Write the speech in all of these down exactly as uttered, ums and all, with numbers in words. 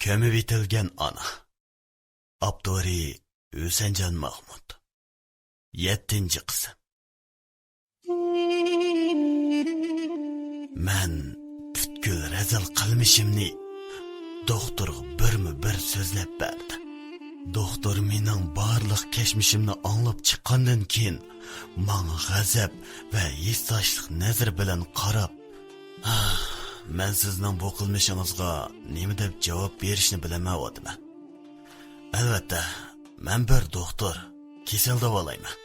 كۆمۈۋېتىلگەن ئانا. ئاپتورى: ھۈسەنجان ماخمۇت. يەتتىنچى قىسىم. مەن پۈتكۈل رەزىل قىلمىشىمنى دوختۇرغا بىرمۇ بىر سۆزلەپ بەردىم. دوختۇر مېنىڭ بارلىق كەچمىشىمنى ئاڭلاپ چىققاندىن كېيىن، ماڭا غەزەپ ۋە ھېسداشلىق نەزىرى بىلەن قاراپ، مەن سىزنىڭ بۇ قىلمىشىڭىزغا نېمە دەپ جاۋاب بېرىشنى بىلەلمەيۋاتىمەن. ئەلۋەتتە، مەن بىر دوختۇر، كېسەل داۋالايمەن،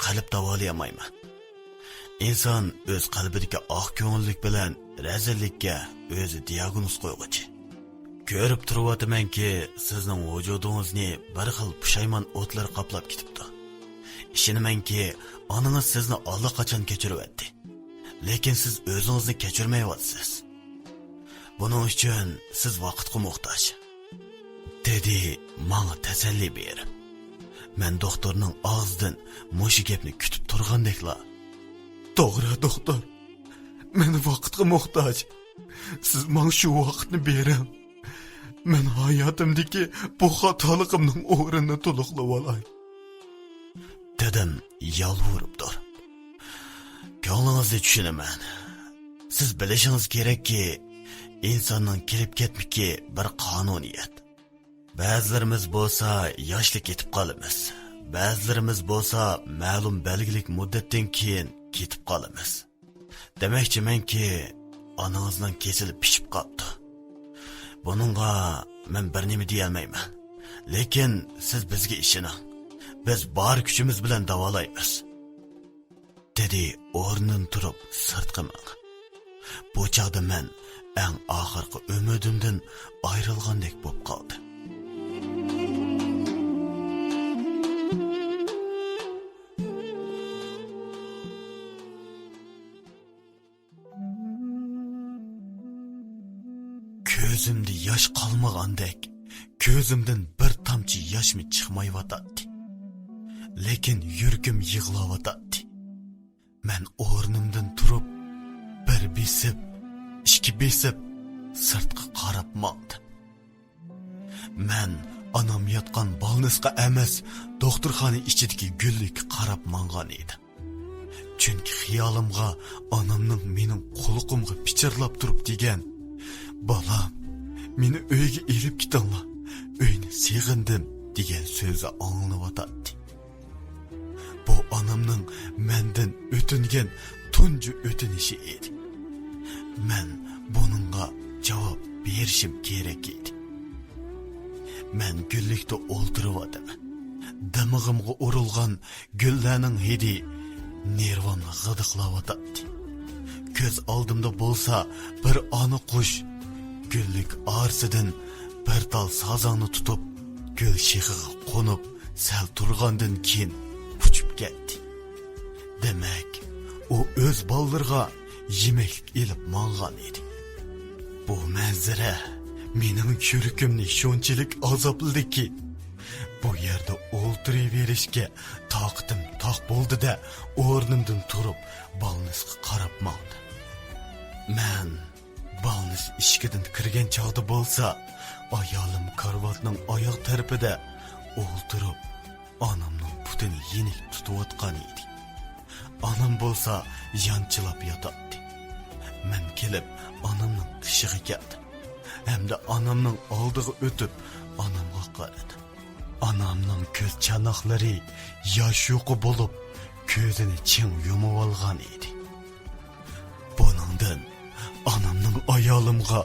قەلب داۋالىيالمايمەن. ئىنسان ئۆز قەلبىدىكى ئاق كۆڭۈللۈك بىلەن رەزىللىككە ئۆزى دىياگنوز قويغۇچى. كۆرۈپ تۇرۇۋاتىمەنكى، سىزنىڭ ۋۇجۇدىڭىزنى بىر خىل پۇشايمان ئوتلىرى قاپلاپ كېتىپتۇ. ئىشىنىمەنكى، ئانىڭىز سىزنى ئاللىقاچان كەچۈرۈۋەتتى. لېكىن سىز ئۆزىڭىزنى كەچۈرمەيۋاتىسىز. بۇنىڭ ئۈچۈن سىز ۋاقىتقا موھتاج، دېدى ماڭا تەسەللى بېرىپ. مەن دوختۇرنىڭ ئاغزىدىن مۇشۇ گەپنى كۈتۈپ تۇرغاندەكلا، توغرا، دوختۇر، مەن ۋاقىتقا موھتاج. سىز ماڭا شۇ ۋاقىتنى بېرىڭ. مەن ھاياتىمدىكى بۇ خاتالىقىمنىڭ ئورنىنى تولۇقلىۋالاي، دېدىم يالۋۇرۇپ تۇرۇپ. كۆڭلىڭىزنى چۈشىنىمەن. سىز بىلىشىڭىز كېرەككى، ئىنساننىڭ كېلىپ كەتمىكى بىر قانۇنىيەت. بەزىلىرىمىز بولسا ياشلا كېتىپ قالىمىز. بەزىلىرىمىز بولسا مەلۇم بەلگىلىك مۇددەتتىن كېيىن كېتىپ قالىمىز. دېمەكچىمەنكى، ئانىڭىزنىڭ كېسىلى پىشىپ قاپتۇ. بۇنىڭغا مەن بىر نېمە دېيەلمەيمەن. لېكىن سىز بىزگە ئىشىنىڭ. بىز بار كۈچىمىز بىلەن داۋالايمىز، دېدى ئورنىدىن تۇرۇپ سىرتقا مېڭىپ. بۇ چاغدا مەن ئەڭ ئاخىرقى ئۈمىدىمدىن ئايرىلغاندەك بولۇپ قالدىم. كۆزۈمدە ياش قالمىغاندەك، كۆزۈمدىن بىر تامچە ياشمۇ چىقمايۋاتاتتى. لېكىن يۈرىكىم يىغلاۋاتاتتى. مەن ئورنۇمدىن تۇرۇپ، بىر بېسىپ، ئىككى بېسىپ، سىرتقا قاراپ ماڭدىم. مەن ئانام ياتقان بالنىسقا ئەمەس، دوختۇرخانا ئىچىدىكى گۈللۈككە قاراپ ماڭغان ئىدىم. چۈنكى خىيالىمغا ئانامنىڭ مېنىڭ قۇلىقىمغا پىچىرلاپ تۇرۇپ دېگەن، «بالام، مېنى ئۆيگە ئېلىپ كېتىڭلار، ئۆينى سېغىندىم» دېگەن سۆزى ئاڭلىنىۋاتاتتى. بۇ ئانامنىڭ مەندىن ئۆتۈنگەن تۇنجى ئۆتۈنۈشى ئىدى. مەن بۇنىڭغا جاۋاب بېرىشىم كېرەك ئىدى. مەن گۈللۈكتە ئولتۇرۇۋاتىمەن. دىمىغىمغا ئۇرۇلغان گۈللەرنىڭ ھىدى نېرۋامنى غىدىقلاۋاتاتتى. كۆز ئالدىمدا بولسا بىر ئانا قۇش گۈللۈك ئارىسىدىن بىر تال سازاڭنى تۇتۇپ، گۈل شېخىغا قونۇپ، سەل تۇرغاندىن كېيىن ئۇچۇپ كەتتى. دېمەك، ئۇ ئۆز بالىلىرىغا يېمەكلىك ئېلىپ ماڭغان ئىدى. بۇ مەنزىرە مېنىڭ يۈرىكىمنى شۇنچىلىك ئازابلىدىكى، بۇ يەردە ئولتۇرۇۋېرىشكە تاقىتىم تاق بولدى-دە، ئورنۇمدىن تۇرۇپ، بالنىسقا قاراپ ماڭدىم. مەن بالنىس ئىشىكىدىن كىرگەن چاغدا بولسا، ئايالىم كارىۋاتنىڭ ئاياغ تەرىپىدە ئولتۇرۇپ، ئانامنىڭ پۇتىنى يېنىك تۇتۇۋاتقان ئىدى. ئانام بولسا يانچىلاپ ياتاتتى. مەن كېلىپ، ئانامنىڭ قېشىغا كەلدىم ھەمدە ئانامنىڭ ئالدىغا ئۆتۈپ، ئانامغا قارىدىم. ئانامنىڭ كۆز چاناقلىرى ياش يۇقى بولۇپ، كۆزىنى چىڭ يۇمۇۋالغان ئىدى. بۇنىڭدىن ئانامنىڭ ئايالىمغا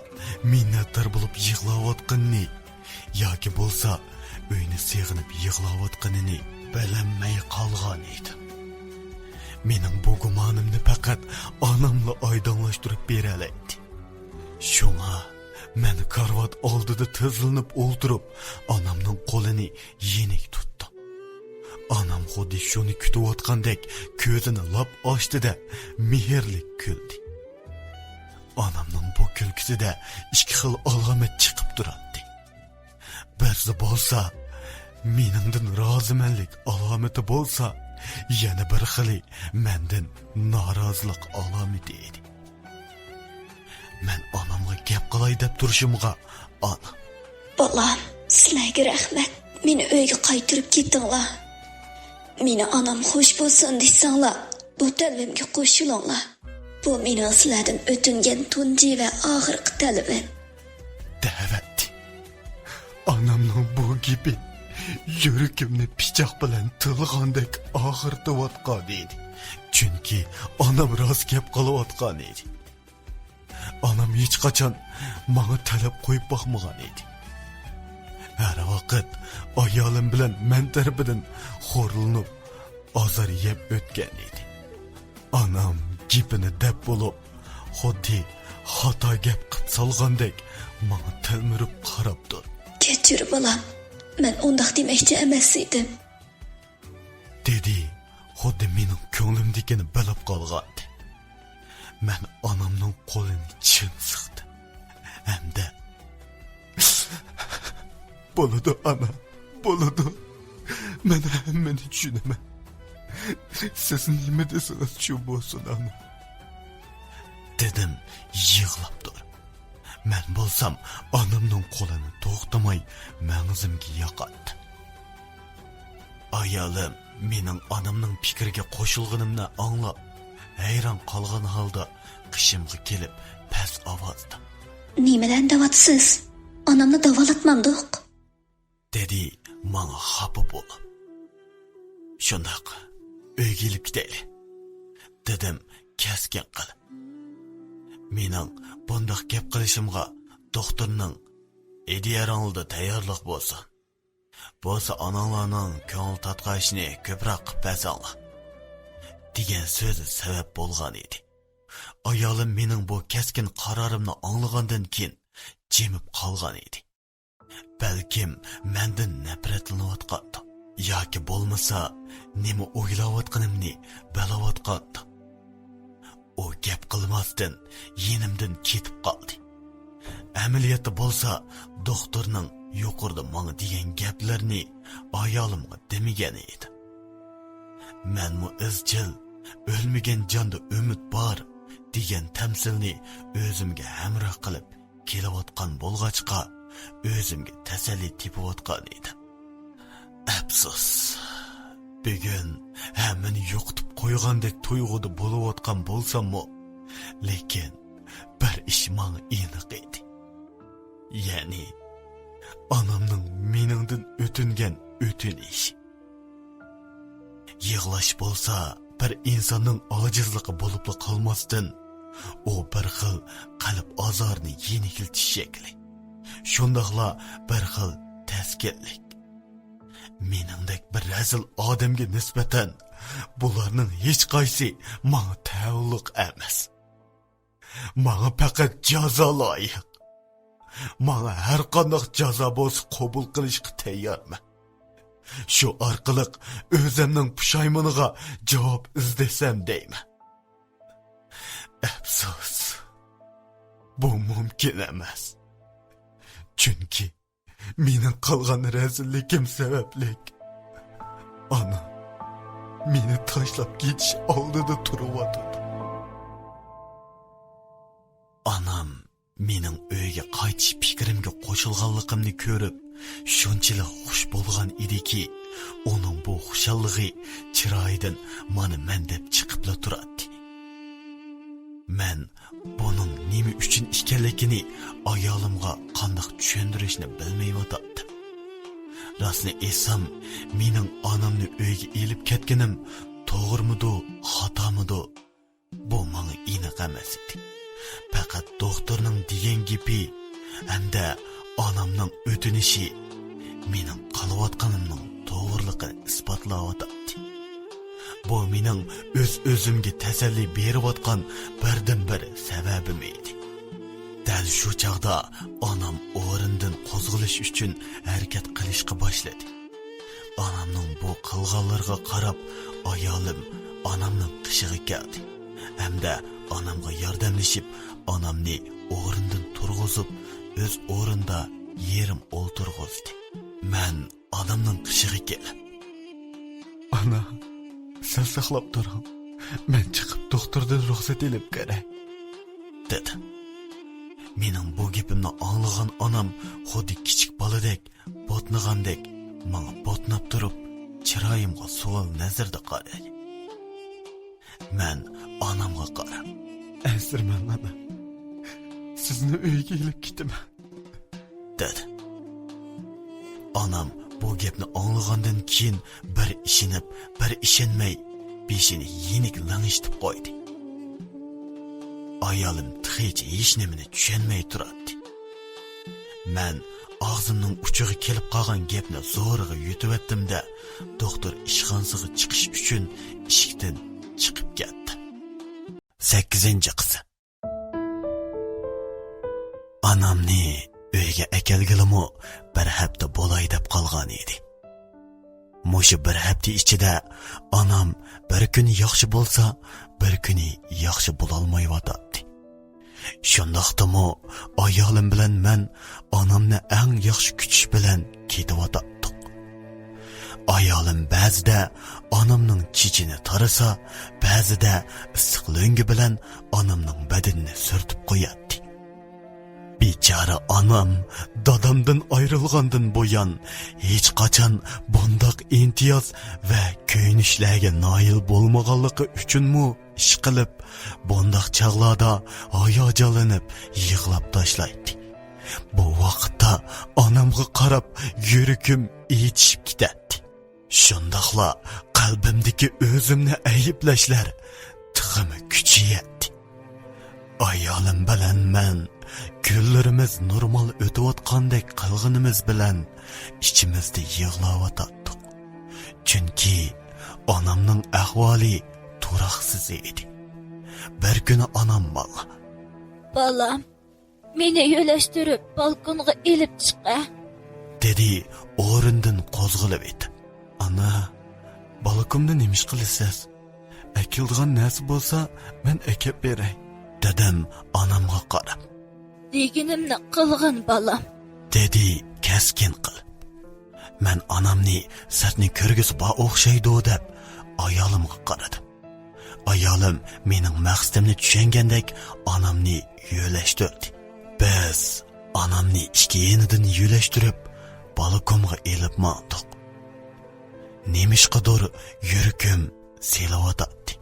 مىننەتدار بولۇپ يىغلاۋاتقىنىنى ياكى بولسا ئۆينى سېغىنىپ يىغلاۋاتقىنىنى بىلەلمەي قالغان ئىدىم. مېنىڭ بۇ گۇمانىمنى پەقەت ئاناملا ئايدىڭلاشتۇرۇپ بېرەلەيتتى. شۇڭا مەن كارىۋات ئالدىدا تىزلىنىپ ئولتۇرۇپ، ئانامنىڭ قولىنى يېنىك تۇتتۇم. ئانام خۇددى شۇنى كۈتۈۋاتقاندەك كۆزىنى لاپ ئاچتى-دە، مېھىرلىك كۈلدى. ئانامنىڭ بۇ كۈلكىسىدە ئىككى خىل ئالامەت چىقىپ تۇراتتى. بىرسى بولسا مېنىڭدىن رازىمەنلىك ئالامىتى بولسا، يەنە بىر خىلى مەندىن نارازىلىق ئالامىتى ئىدى. مەن ئانامغا گەپ قىلاي دەپ تۇرۇشۇمغا، ئانام، بالام، سىلەرگە رەھمەت. مېنى ئۆيگە قايتۇرۇپ كېتىڭلار. مېنى ئانام خوش بولسۇن دېسەڭلار، بۇ تەلىپىمگە قوشۇلۇڭلار. بۇ مېنىڭ سىلەردىن ئۆتۈنگەن تۇنجى ۋە ئاخىرقى تەلىپىم. دەۋەتتى. ئانامنىڭ بۇ گېپى يۈرىكىمنى پىچاق بىلەن تىلغاندەك ئاغرىتىۋاتقان ئىدى. چۈنكى ئانام راست گەپ قىلىۋاتقان ئىدى. ئانام ھېچقاچان ماڭا تەلەپ قويۇپ باقمىغان ئىدى. ھەر ۋاقىت ئايالىم بىلەن مەن تەرىپىدىن خورلىنىپ، ئازار يەپ ئۆتكەن ئىدى. ئانام گېپىنى دەپ بولۇپ، خۇددى خاتا گەپ قىپ سالغاندەك ماڭا تەلمۈرۈپ قاراپتۇ. كەچۈر، بالام، مەن ئۇنداق دېمەكچى ئەمەس ئىدىم. دېدى، خۇددى مېنىڭ كۆڭلۈمدىكىنى بىلىپ قالغاندەك. مەن ئانامنىڭ قولىنى چىڭ سىقتىم ھەمدە، بولىدۇ، ئانا، بولىدۇ. مەن ھەممىنى چۈشىنىمەن. سىز نېمە دېسىڭىز شۇ بولسۇن، ئانا، دېدىم يىغلاپ تۇرۇپ. مەن بولسام ئانامنىڭ قولىنى توختىماي مەڭزىمگە ياقاتتىم. ئايالىم مېنىڭ ئانامنىڭ پىكرىگە قوشۇلغىنىمنى ئاڭلاپ، ھەيران قالغان ھالدا قېشىمغا كېلىپ، پەس ئاۋازدا، نېمىلەرنى دەۋاتىسىز؟ ئانامنى داۋالاتمامدۇق؟ دېدى ماڭا خاپا بولۇپ. شۇنداق، ئۆيگە ئېلىپ كېتەيلى، دېدىم كەسكىن قىلىپ. مېنىڭ بۇنداق گەپ قىلىشىمغا دوختۇرنىڭ، ئىدىيەرىڭلاردا تەييارلىق بولسۇن، بولسا ئاناڭلارنىڭ كۆڭۈل تارتقان ئىشىنى كۆپرەك قىلىپ بەرسەڭلار، دېگەن سۆزى سەۋەب بولغان ئىدى. ئايالىم مېنىڭ بۇ كەسكىن قارارىمنى ئاڭلىغاندىن كېيىن جىمىپ قالغان ئىدى. بەلكىم مەندىن نەپرەتلىنىۋاتقاندۇ ياكى بولمىسا نېمە ئويلاۋاتقىنىمنى بىلىۋاتقاندۇ. ئۇ گەپ قىلماستىن يېنىمدىن كېتىپ قالدى. ئەمەلىيەتتە بولسا دوختۇرنىڭ يۇقىرىدا ماڭا دېگەن گەپلىرىنى ئايالىمغا دېمىگەن ئىدى. مەنمۇ ئىزچىل «ئۆلمىگەن جاندا ئۈمىد بار» دېگەن تەمسىلنى ئۆزۈمگە ھەمراھ قىلىپ كېلىۋاتقان بولغاچقا، ئۆزۈمگە تەسەللى تېپىۋاتقان ئىدىم. ئەپسۇس، بۈگۈن ھەممىنى يوقىتىپ قويغاندەك تۇيغۇدا بولۇۋاتقان بولساممۇ، لېكىن بىر ئىش ماڭا ئېنىق ئىدى. يەنى ئانامنىڭ مېنىڭدىن ئۆتۈنگەن ئۆتۈنۈشى. يىغلاش بولسا بىر ئىنساننىڭ ئاجىزلىقى بولۇپلا قالماستىن، ئۇ بىر خىل قەلب ئازارىنى يېنىكلىتىش شەكلى، شۇنداقلا بىر خىل تەسكىنلىك. مېنىڭدەك بىر رەزىل ئادەمگە نىسبەتەن بۇلارنىڭ ھېچقايسى ماڭا تەۋۇللۇق ئەمەس. ماڭا پەقەت جازا لايىق. ماڭا ھەر قانداق جازا بولسا قوبۇل قىلىشقا تەييارمەن. شۇ ئارقىلىق ئۆزۈمنىڭ پۇشايمىنىغا جاۋاب ئىزدىسەم دەيمەن. ئەپسۇس، بۇ مۇمكىن ئەمەس. چۈنكى مېنىڭ قىلغان رەزىللىكىم سەۋەبلىك ئانام مېنى تاشلاپ كېتىش ئالدىدا تۇرۇۋاتىدۇ. ئانام مېنىڭ ئۆيگە قايتىش پىكرىمگە قوشۇلغانلىقىمنى كۆرۈپ، شۇنچىلىك خۇش بولغان ئىدىكى، ئۇنىڭ بۇ خۇشاللىقى چىرايىدىن مانا مەندەك چىقىپلا تۇراتتى. مەن بۇنىڭ نېمە ئۈچۈن ئىكەنلىكىنى ئايالىمغا قانداق چۈشەندۈرۈشنى بىلمەيۋاتاتتىم. راستىنى ئېيتسام، مېنىڭ ئانامنى ئۆيگە ئېلىپ كەتكىنىم توغرىمىدۇ، خاتامىدۇ؟ بۇ ماڭا ئېنىق ئەمەس ئىدى. پەقەت دوختۇرنىڭ دېگەن گېپى ھەمدە ئانامنىڭ ئۆتۈنۈشى مېنىڭ قىلىۋاتقىنىمنىڭ توغرىلىقىنى ئىسپاتلاۋاتاتتى. بۇ مېنىڭ ئۆز-ئۆزۈمگە تەسەللى بېرىۋاتقان بىردىنبىر سەۋەبىم ئىدى. دەل شۇ چاغدا ئانام ئورنىدىن قوزغىلىش ئۈچۈن ھەرىكەت قىلىشقا باشلىدى. ئانامنىڭ بۇ قىلغانلىرىغا قاراپ، ئايالىم ئانامنىڭ قېشىغا كەلدى ھەمدە ئانامغا ياردەملىشىپ، ئانامنى ئورنىدىن تۇرغۇزۇپ، ئۆز ئورنىدا يېرىم ئولتۇرغۇزدى. مەن ئانامنىڭ قېشىغا كېلىپ، «ئانا، سەل ساقلاپ تۇرۇڭ، مەن چىقىپ دوختۇردىن رۇخسەت ئېلىپ كىرەي» دېدىم. مېنىڭ بۇ گېپىمنى ئاڭلىغان ئانام خۇددى كىچىك بالىدەك بوتنىغاندەك ماڭا بوتناپ تۇرۇپ، چىرايىمغا سوئال نەزىرىدە قارايدۇ. مەن ئانامغا قاراپ، ئەنسىرىمەڭ ئانا، سىزنى ئۆيگە ئېلىپ كېتىمەن، دېدى. ئانام بۇ گەپنى ئاڭلىغاندىن كېيىن بىر ئىشىنىپ، بىر ئىشەنمەي، بېشىنى يېنىك لىڭشىتىپ قويدى. ئايالىم تېخىچە ھېچنېمىنى چۈشەنمەي تۇراتتى. مەن ئاغزىمنىڭ ئۇچىغا كېلىپ قالغان گەپنى زورىغا يۇتۇۋەتتىم-دە، دوختۇر ئىشخانىسىغا چىقىش ئۈچۈن ئىشىكتىن چىقىپ كەتتىم. سەككىزىنچى قىسىم. ئانامنى ئۆيگە ئەكەلگىلىمۇ بىر ھەپتە بولاي دەپ قالغان ئىدى. مۇشۇ بىر ھەپتە ئىچىدە ئانام بىر كۈنى ياخشى بولسا، بىر كۈنى ياخشى بولالمايۋاتاتتى. شۇنداقتىمۇ ئايالىم بىلەن مەن ئانامنى ئەڭ ياخشى كۈتۈش بىلەن كېتىۋاتاتتۇق. ئايالىم بەزىدە ئانامنىڭ چېچىنى تارىسا، بەزىدە ئىسسىق لۆڭگە بىلەن ئانامنىڭ بەدىنىنى سۈرتۈپ قوياتتى. بىچارە ئانام دادامدىن ئايرىلغاندىن بۇيان ھېچقاچان بۇنداق ئىمتىياز ۋە كۆيۈنۈشلەرگە نايىل بولمىغانلىقى ئۈچۈنمۇ ئىشقىلىپ، بۇنداق چاغلاردا ھاياجانلىنىپ يىغلاپ تاشلايتتى. بۇ ۋاقىتتا ئانامغا قاراپ يۈرىكىم ئېچىشىپ كېتەتتى. شۇنداقلا قەلبىمدىكى ئۆزۈمنى ئەيىبلەشلەر تېخىمۇ كۈچىيەتتى. ئايالىم بىلەن مەن كۈنلىرىمىز نورمال ئۆتۈۋاتقاندەك قىلغىنىمىز بىلەن ئىچىمىزدە يىغلاۋاتاتتۇق. چۈنكى ئانامنىڭ ئەھۋالى تۇراقسىز ئىدى. بىر كۈنى ئانام ماڭا، بالام، مېنى يۆلەشتۈرۈپ، بالكونغا ئېلىپ چىق، ھە؟ دېدى ئورنىدىن قوزغىلىۋېتىپ. ئانا، بالكوندا نېمە ئىش قىلىسىز؟ ئەكېلىدىغان نەرسە بولسا، مەن ئەكەپ بېرەي، دېدىم ئانامغا قاراپ. دېگىنىمنى قىلغىن، بالام، دېدى كەسكىن قىلىپ. مەن ئانامنى سىرتنى كۆرگۈسى بار ئوخشايدۇ دەپ، ئايالىمغا قارىدىم. ئايالىم مېنىڭ مەقسىتىمنى چۈشەنگەندەك ئانامنى يۆلەشتۈردى. بىز ئانامنى ئىككى يېنىدىن يۆلەشتۈرۈپ، بالكونغا ئېلىپ ماڭدۇق. نېمىشقىدۇر يۈرىكىم سېلىۋاتاتتى.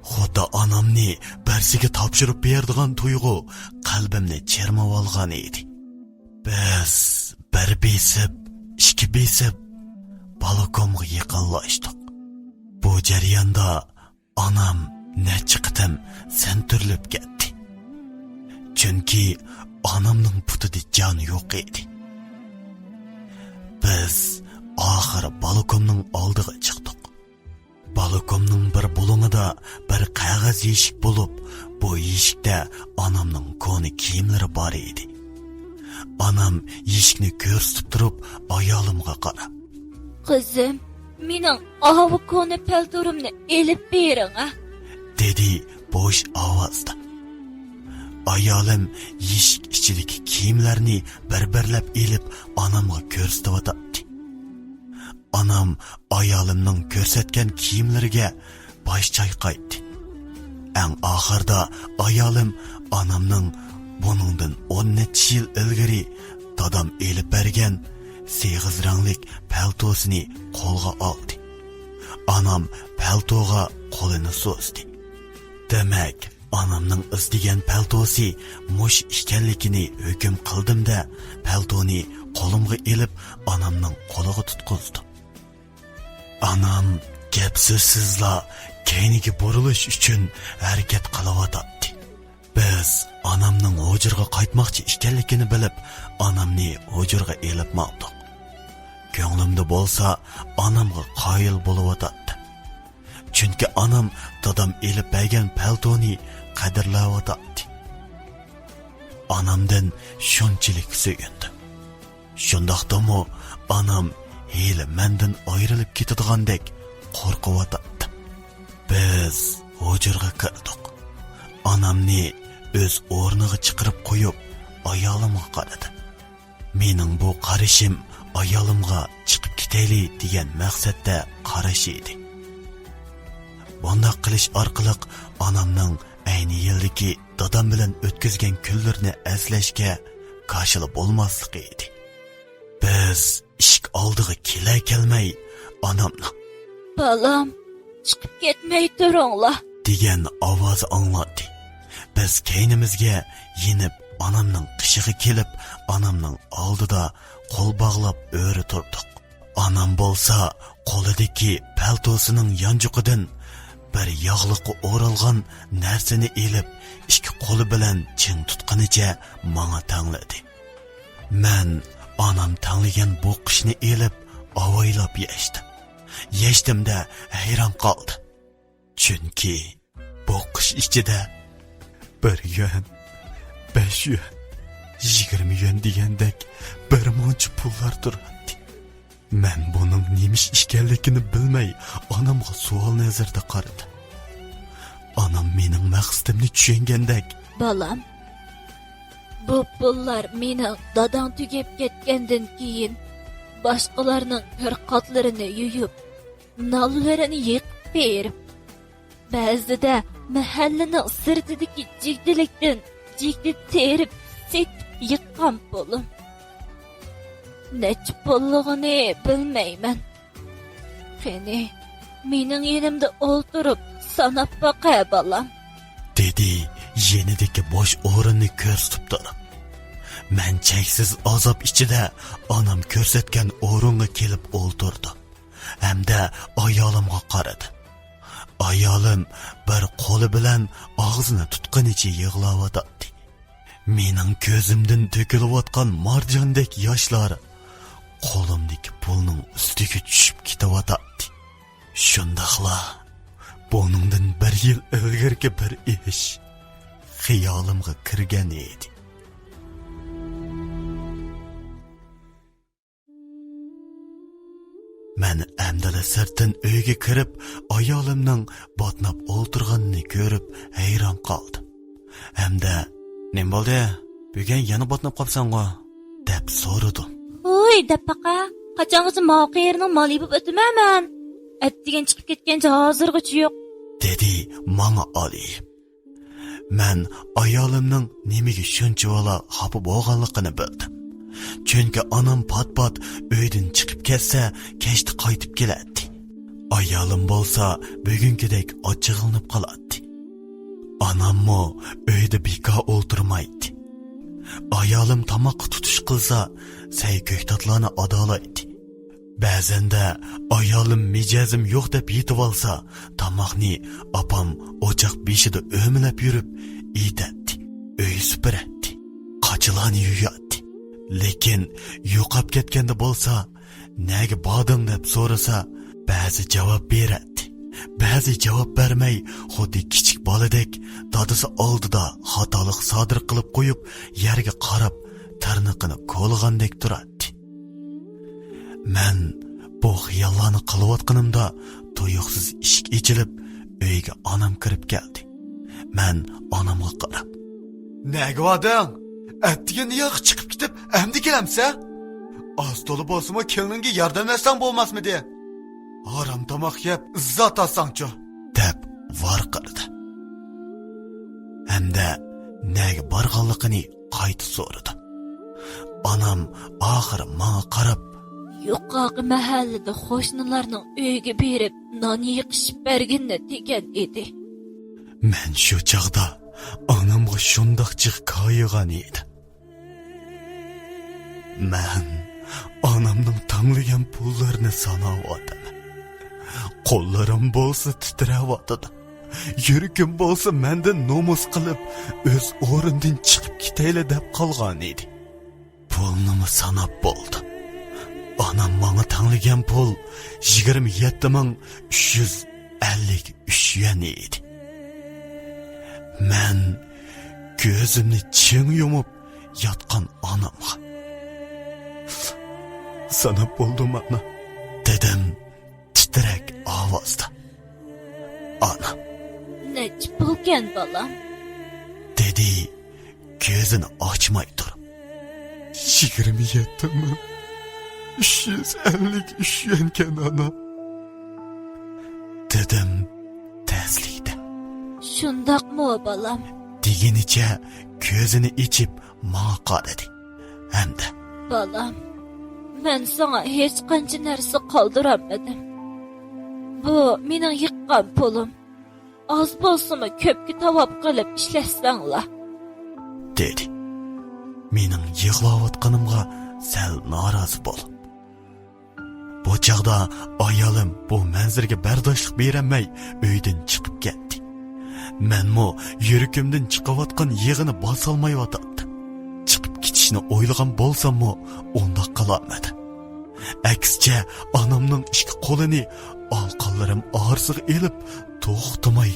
خۇددى ئانامنى بىرسىگە تاپشۇرۇپ بېرىدىغان تۇيغۇ قەلبىمنى چىرمىۋالغان ئىدى. بىز بىر بېسىپ، ئىككى بېسىپ، بالكونغا يېقىنلاشتۇق. بۇ جەرياندا ئانام نەچچە قېتىم سەنتۈرۈلۈپ كەتتى. چۈنكى ئانامنىڭ پۇتىدا جان يوق ئىدى. بىز ئاخىرى بالكوننىڭ ئالدىغا چىقتۇق. بالكوننىڭ بىر بۇلۇڭىدا بىر قەغەز يېشىك بولۇپ، بۇ يېشىكتە ئانامنىڭ كونا كىيىملىرى بار ئىدى. ئانام يېشىكنى كۆرسىتىپ تۇرۇپ، ئايالىمغا قاراپ، قىزىم، مېنىڭ ئاۋۇ كونا پەلتورۇمنى ئېلىپ بېرىڭ، ھە، دېدى بوش ئاۋازدا. ئايالىم يېشىك ئىچىدىكى كىيىملەرنى بىر-بىرلەپ ئېلىپ، ئانامغا كۆرسىتىۋاتاتتى. ئانام ئايالىمنىڭ كۆرسەتكەن كىيىملىرىگە باش چايقايتتى. ئەڭ ئاخىرىدا ئايالىم ئانامنىڭ بۇنىڭدىن ئون نەچچە يىل ئىلگىرى دادام ئېلىپ بەرگەن سېغىز رەڭلىك پەلتوسىنى قولغا ئالدى. ئانام پەلتوغا قولىنى سوزدى. دېمەك، ئانامنىڭ ئىزدىگەن پەلتوسى مۇشۇ ئىكەنلىكىنى ھۆكۈم قىلدىم-دە، پەلتونى قولۇمغا ئېلىپ، ئانامنىڭ قولىغا تۇتقۇزدۇم. ئانام گەپ-سۆزسىزلا كەينىگە بۇرۇلۇش ئۈچۈن ھەرىكەت قىلىۋاتاتتى. بىز ئانامنىڭ ھۇجرىغا قايتماقچى ئىكەنلىكىنى بىلىپ، ئانامنى ھۇجرىغا ئېلىپ ماڭدۇق. كۆڭلۈمدە بولسا ئانامغا قايىل بولۇۋاتاتتىم. چۈنكى ئانام دادام ئېلىپ بەرگەن پەلتونى قەدىرلەۋاتاتتى. ئانامدىن شۇنچىلىك سۆيۈندۈم. شۇنداقتىمۇ ئانام ھېلى مەندىن ئايرىلىپ كېتىدىغاندەك قورقۇۋاتاتتىم. بىز ھۇجرىغا كىردۇق. ئانامنى ئۆز ئورنىغا چىقىرىپ قويۇپ، ئايالىمغا قارىدىم. مېنىڭ بۇ قارىشىم ئايالىمغا چىقىپ كېتەيلى دېگەن مەقسەتتە قاراش ئىدى. بۇنداق قىلىش ئارقىلىق ئانامنىڭ ئەينى يىلدىكى دادام بىلەن ئۆتكۈزگەن كۈنلىرىنى ئەسلەشكە كاشىلا بولماسلىقى ئىدى. بىز ئىشىك ئالدىغا كېلە كەلمەي، ئانامنىڭ «بالام، چىقىپ كەتمەي تۇرۇڭلار» دېگەن ئاۋازى ئاڭلاندى. بىز كەينىمىزگە يېنىپ، ئانامنىڭ قېشىغا كېلىپ، ئانامنىڭ ئالدىدا قول باغلاپ ئۆرە تۇردۇق. ئانام بولسا قولىدىكى پەلتوسىنىڭ يانچۇقىدىن بىر ياغلىققا ئورالغان نەرسىنى ئېلىپ، ئىككى قولى بىلەن چىڭ تۇتقىنىچە ماڭا تەڭلىدى. مەن ئانام تەڭلىگەن بوغقۇچنى ئېلىپ، ئاۋايلاپ يەشتىم. يەشتىمدە ھەيران قالدىم. چۈنكى بوغقۇچ ئىچىدە بىر يۈەن، بەش يۈەن، يىگىرمە يۈەن دېگەندەك بىر مۇنچە پۇللار تۇراتتى. مەن بۇنىڭ نېمە ئىش ئىكەنلىكىنى بىلمەي، ئانامغا سوئال نەزىرىدە قارىدىم. ئانام مېنىڭ مەقسىتىمنى چۈشەنگەندەك: «بالام، بۇ پۇللار مېنىڭ داداڭ تۈگەپ كەتكەندىن كېيىن، باشقىلارنىڭ كىر قاتلىرىنى يۇيۇپ، نانلىرىنى يېقىپ بېرىپ، بەزىدە مەھەللىنىڭ سىرتىدىكى جىگدىلىكتىن جىگدە تېرىپ سېتىپ يىغقان پۇلۇم. نەچچە پۇللۇقىنى بىلمەيمەن. قېنى، مېنىڭ يېنىمدا ئولتۇرۇپ ساناپ باقە، بالام» دېدى يېنىدىكى بوش ئورۇننى كۆرسىتىپ تۇرۇپ. مەن چەكسىز ئازاب ئىچىدە ئانام كۆرسەتكەن ئورۇنغا كېلىپ ئولتۇردۇم ھەمدە ئايالىمغا قارىدىم. ئايالىم بىر قولى بىلەن ئاغزىنى تۇتقىنىچە يىغلاۋاتاتتى. مېنىڭ كۆزۈمدىن تۆكۈلۈۋاتقان مارجاندەك ياشلار قولۇمدىكى پۇلنىڭ ئۈستىگە چۈشۈپ كېتىۋاتاتتى. شۇنداقلا بۇنىڭدىن بىر يىل ئىلگىرىكى بىر ئىش خىيالىمغا كىرگەن ئىدى. مەن ئەمدىلا سىرتتىن ئۆيگە كىرىپ، ئايالىمنىڭ باتناپ ئولتۇرغىنىنى كۆرۈپ ھەيران قالدىم. ھەمدە «نېمە بولدى؟ بۈگۈن يەنە باتناپ قاپسەنغۇ؟» دەپ سورىدىم. «ھوي، دەپ باقە، قاچانغىچە ماۋۇ قېرىنىڭ مالى بولۇپ ئۆتىمەن مەن؟ ئەتىگەن چىقىپ كەتكەنچە ھازىرغىچە يوق» دېدى ماڭا ئالىيىپ. مەن ئايالىمنىڭ نېمىگە شۇنچىۋالا خاپا بولغانلىقىنى بىلدىم. چۈنكى ئانام پات-پات ئۆيدىن چىقىپ كەتسە، كەچتە قايتىپ كېلەتتى. ئايالىم بولسا بۈگۈنكىدەك ئاچچىقلىنىپ قالاتتى. ئاناممۇ ئۆيدە بىكار ئولتۇرمايتتى. ئايالىم تاماققا تۇتۇش قىلسا، سەي كۆكتاتلارنى ئادالايتتى. بەزەندە ئايالىم مىجەزىم يوق دەپ يېتىۋالسا، تاماقنى ئاپام ئوچاق بېشىدا ئۆمىلەپ يۈرۈپ ئېيتەتتى، ئۆي سۈپۈرەتتى، قاچىلارنى يۇياتتى. لېكىن يوقاپ كەتكەندە بولسا، «نەگە باردىڭ؟» دەپ سورىسا، بەزى جاۋاب بېرەتتى، بەزى جاۋاب بەرمەي، خۇددى كىچىك بالىدەك دادىسى ئالدىدا خاتالىق سادىر قىلىپ قويۇپ، يەرگە قاراپ تىرنىقىنى كولىغاندەك تۇراتتى. مەن بۇ خىياللارنى قىلىۋاتقىنىمدا، تۇيۇقسىز ئىشىك ئېچىلىپ، ئۆيگە ئانام كىرىپ كەلدى. مەن ئانامغا قاراپ: «نەگە باردىڭ؟ ئەتىگەن ياقى چىقىپ كېتىپ، ئەمدى كېلەمسە؟ ئاز تولا بولسىمۇ كېلىنىڭگە ياردەملەشسەڭ بولماسمىدى؟ ھارام تاماق يەپ، ئىززەت ئالساڭچۇ؟» دەپ ۋارقىرىدى. ھەمدە نەگە بارغانلىقىنى قايتا سورىدى. ئانام ئاخىرى ماڭا قاراپ: «يۇقىرىقى مەھەللىدە قوشنىلارنىڭ ئۆيىگە بېرىپ، نان يېقىشىپ بەرگىنىنى دېگەن ئىدى.» مەن شۇ چاغدا ئانامغا شۇنداق جىق كايىغان ئىدىم. مەن ئانامنىڭ تەڭلىگەن پۇللىرىنى ساناۋاتىمەن. قوللىرىم بولسا تىترەۋاتىدۇ. يۈرىكىم بولسا مەندىن نومۇس قىلىپ، ئۆز ئورنىدىن چىقىپ كېتەيلى دەپ قالغان ئىدى. پۇلنىمۇ ساناپ بولدۇم. ئانام ماڭا تەڭلىگەن پۇل يىگىرمە يەتتە مىڭ ئۈچ يۈز ئەللىك ئۈچ يۈەن ئىدى. مەن كۆزۈمنى چىڭ يۇمۇپ ياتقان ئانامغا: «ساناپ بولدۇم، ئانا» دېدىم تىترەك ئاۋازدا. «ئانا.» «نەچچە پۇلكەن، بالام؟» دېدى كۆزىنى ئاچماي تۇرۇپ. «يىگىرمە يەتتە مىڭ ئۈچ يۈز ئەللىك ئۈچ يۈەنكەن، ئانا» دېدىم تەسلىكتە. شۇنداقمۇ، بالام؟ دېگىنىچە كۆزىنى ئېچىپ ماڭا قارىدى ھەمدە، بالام، مەن ساڭا ھېچقانچە نەرسە قالدۇرالمىدىم. بۇ مېنىڭ يىغقان پۇلۇم. ئاز بولسىمۇ كۆپكە تاۋاپ قىلىپ ئىشلەتسەڭلار، دېدى، مېنىڭ يىغلاۋاتقىنىمغا سەل نارازى بولۇپ. بۇ چاغدا ئايالىم بۇ مەنزىرىگە بەرداشلىق بېرەلمەي ئۆيدىن چىقىپ كەتتى. مەنمۇ يۈرىكىمدىن چىقىۋاتقان يىغىنى باسالمايۋاتاتتىم. چىقىپ كېتىشنى ئويلىغان بولساممۇ ئۇنداق قىلالمىدىم. ئەكسىچە، ئانامنىڭ ئىككى قولىنى ئالىقانلىرىم ئارىسىغا ئېلىپ، توختىماي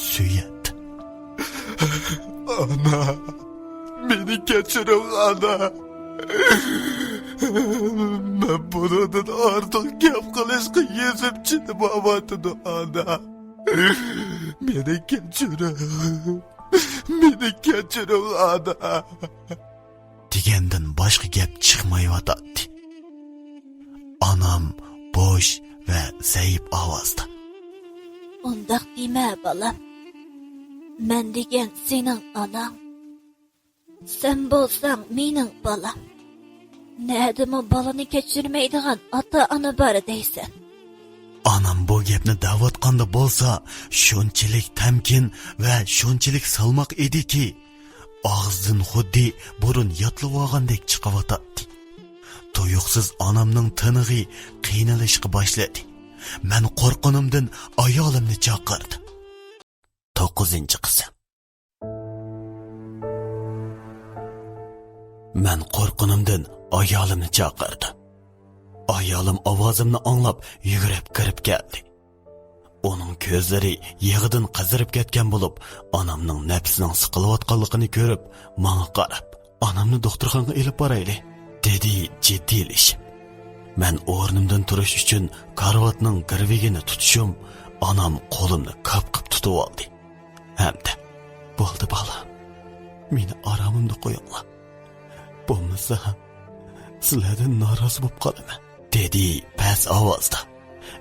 سۆيەتتىم. ئانا، مېنى كەچۈرۈڭ، ئانا. مەن بۇنىڭدىن ئارتۇق گەپ قىلىشقا يۈزۈم چىدىمايۋاتىدۇ، ئانا. مېنى كەچۈرۈڭ. مېنى كەچۈرۈڭ، ئانا. دېگەندىن باشقا گەپ چىقمايۋاتاتتى. ئانام بوش ۋە زەئىپ ئاۋازدا، ئۇنداق دېمە، بالام. مەن دېگەن سېنىڭ ئاناڭ. سەن بولساڭ مېنىڭ بالام. نەدىمۇ بالىنى كەچۈرمەيدىغان ئاتا-ئانا بار دەيسەن؟ ئانام بۇ گەپنى دەۋاتقاندا بولسا، شۇنچىلىك تەمكىن ۋە شۇنچىلىك سالماق ئىدىكى، ئاغزىدىن خۇددى بۇرۇن ياتلىۋالغاندەك چىقىۋاتاتتى. تۇيۇقسىز ئانامنىڭ تىنىقى قىينىلىشقا باشلىدى. مەن قورققىنىمدىن ئايالىمنى چاقىردىم. توققۇزىنچى قىسىم. مەن قورققىنىمدىن ئايالىمنى چاقىردىم. ئايالىم ئاۋازىمنى ئاڭلاپ يۈگۈرۈپ كىرىپ كەلدى. ئۇنىڭ كۆزلىرى يىغىدىن قىزىرىپ كەتكەن بولۇپ، ئانامنىڭ نەپسىنىڭ سىقىلىۋاتقانلىقىنى كۆرۈپ، ماڭا قاراپ، ئانامنى دوختۇرخانىغا ئېلىپ بارايلى، دېدى جىددىيلىشىپ. مەن ئورنۇمدىن تۇرۇش ئۈچۈن كارىۋاتنىڭ گىرۋىكىنى تۇتۇشۇم، ئانام قولۇمنى كاپ-كاپ تۇتۇۋالدى ھەمدە، بولدى، بالام، مېنى ئارامىمدا قويۇڭلار. بولمىسا، سىلەردىن نارازى بولۇپ قالىمەن، دېدى پەس ئاۋازدا.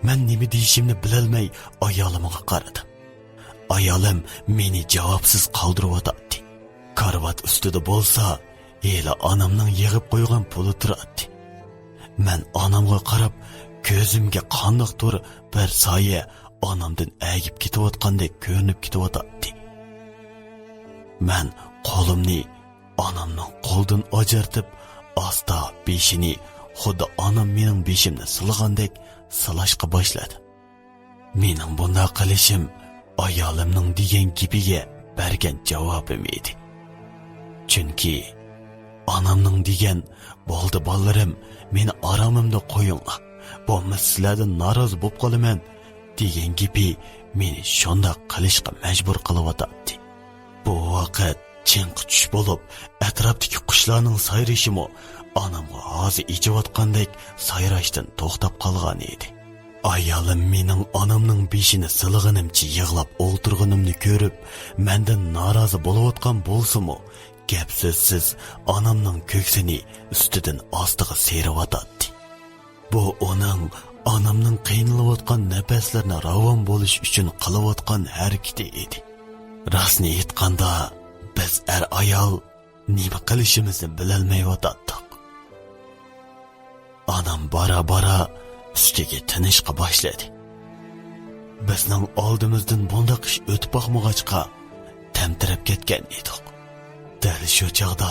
مەن نېمە دېيىشىمنى بىلەلمەي ئايالىمغا قارىدىم. ئايالىم مېنى جاۋابسىز قالدۇرۇۋاتاتتى. كارىۋات ئۈستىدە بولسا، ھېلى ئانامنىڭ يىغىپ قويغان پۇلى تۇراتتى. مەن ئانامغا قاراپ، كۆزۈمگە قانداقتۇر بىر سايە ئانامدىن ئەگىپ كېتىۋاتقاندەك كۆرۈنۈپ كېتىۋاتاتتى. مەن قولۇمنى ئانامنىڭ قولىدىن ئاجرىتىپ، ئاستا بېشىنى، خۇددى ئانام مېنىڭ بېشىمنى سىلىغاندەك سىلاشقا باشلىدىم. مېنىڭ بۇنداق قىلىشىم ئايالىمنىڭ دېگەن گېپىگە بەرگەن جاۋابىم ئىدى. چۈنكى ئانامنىڭ دېگەن، بولدى بالىلىرىم، مېنى ئارامىمدا قويۇڭلار، بولمىسا سىلەردىن نارازى بولۇپ قالىمەن، دېگەن گېپى مېنى شۇنداق قىلىشقا مەجبۇر قىلىۋاتاتتى. بۇ ۋاقىت چىڭقى چۈش بولۇپ، ئەتراپتىكى قۇشلارنىڭ سايرىشىمۇ ئانامغا ھازا ئېچىۋاتقاندەك سايراشتىن توختاپ قالغان ئىدى. ئايالىم مېنىڭ ئانامنىڭ بېشىنى سىلىغىنىمچە يىغلاپ ئولتۇرغىنىمنى كۆرۈپ، مەندىن نارازى بولۇۋاتقان بولسىمۇ، گەپ-سۆزسىز ئانامنىڭ كۆكسىنى ئۈستىدىن ئاستىغا سىيرىۋاتاتتى. بۇ ئۇنىڭ ئانامنىڭ قىينىلىۋاتقان نەپەسلىرىنى راۋان بولۇش ئۈچۈن قىلىۋاتقان ھەرىكىتى ئىدى. راستىنى ئېيتقاندا، بىز ئەر-ئايال نېمە قىلىشىمىزنى بىلەلمەيۋاتاتتۇق. ئانام بارا-بارا ئۈستىگە تىنىشقا باشلىدى. بىزنىڭ ئالدىمىزدىن بۇنداق ئىش ئۆتۈپ باقمىغاچقا، تەمتىرەپ كەتكەن ئىدۇق. دەل شۇ چاغدا